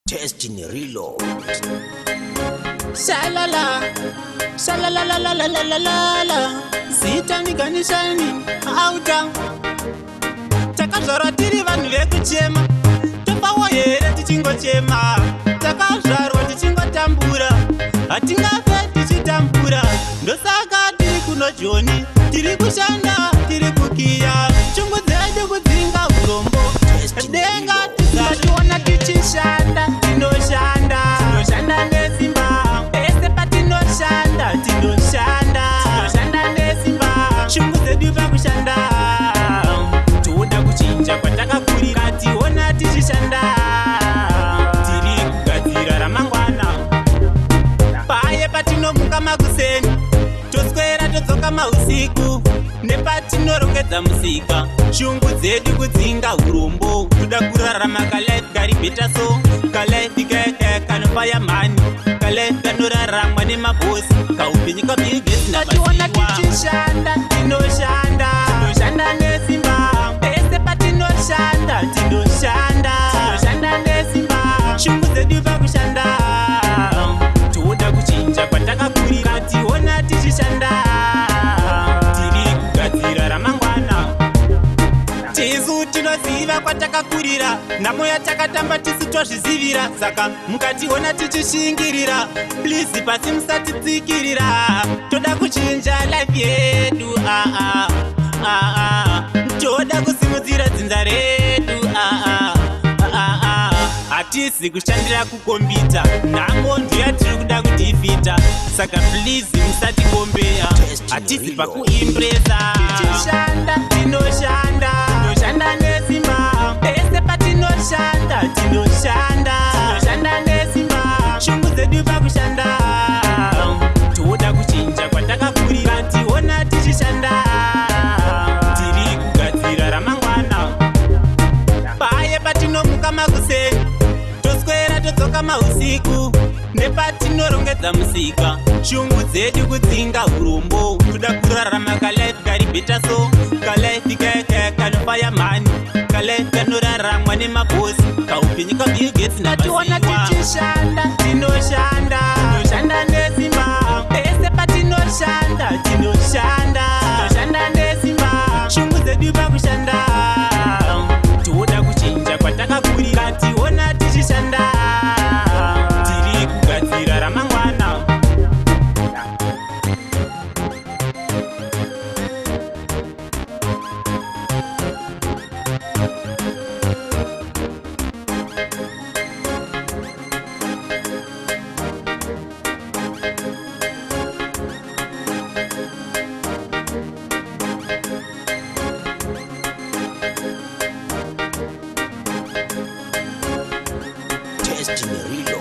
Testing reload. Shalala, shalala la la la la la la la. Zita niganishani auta. Takazvarwa tiri vanhu vekuchema, tofawo here tichingochema? Takazvarwa tichingotambura, hatingafe tichitambura. Ndosaka tiri kuno Joni, tiri kushanda, tiri kukiya. Shungu dzedu kudzinga urombo, denga tisationa tichishanda. Tinoshanda, tinoshanda nesimba pese patinoshanda. Tinoshanda, tinoshanda nesimba. Shungu dzedu pakushanda, toda kuchinja kwatakakurira. Tiona tichishanda, tiri kugadzira ramangwana. Paye patinomuka makuseni, toswera todzoka mausiku, nepatinorongedza musika. Shungu dzedu kudzinga urombo, toda kurarama kalife kari better, so kalife kaya kanofaya mhani, kalife kanoraramwa nemabhosi, kaupenyu kaBill Gates. Tiona tichishanda, tinoshanda, tinoshanda nesimba pese patinoshanda. Tinoshanda, tinoshanda nesimba. Shungu dzedu pakushanda, toda kuchinja kwatakakurira. Tiona tichishanda, tiri kugadzira ramangwana. Tisu tinoziva kwatakakurira, nhamo yatakatamba tisu tozvizivira. Saka mukationa tichishingirira, please pasi musatitsikirira. Toda kuchinja life yedu, ah, ah, ah, ah. Toda kusimudzira dzinza redu, ah, ah, ah, ah. Hatisi kushandira kukombita, nhamo ndiyatiri kuda kudefeata. Saka please musatikombeya, hatisi pakuimpresa. Tichishanda, tinoshanda, tinoshanda nesimba pese patinoshanda. Tinoshanda, tinoshanda nesimba. Shungu dzedu pakushanda, toda kuchinja kwatakakurira. Tiona tichishanda, tiri kugadzira ramangwana. Paye patinomuka makuseni, toswera todzoka mausiku, nepatinorongedza musika. Shungu dzedu kudzinga urombo, toda kurarama kalife kari better, so kalife kaya kanofaya mhani, kalife kanoraramwa nemabhosi, kaupenyu kaBill Gates. Tiona tichishanda, tinoshanda, tinoshanda nesimba pese patinoshanda. Tinoshanda, tinoshanda nesimba. Shungu dzedu pakushanda, toda kuchinja kwatakakurira. Tiona tichishanda, tiri kugadzira ramangwana. Testing reload.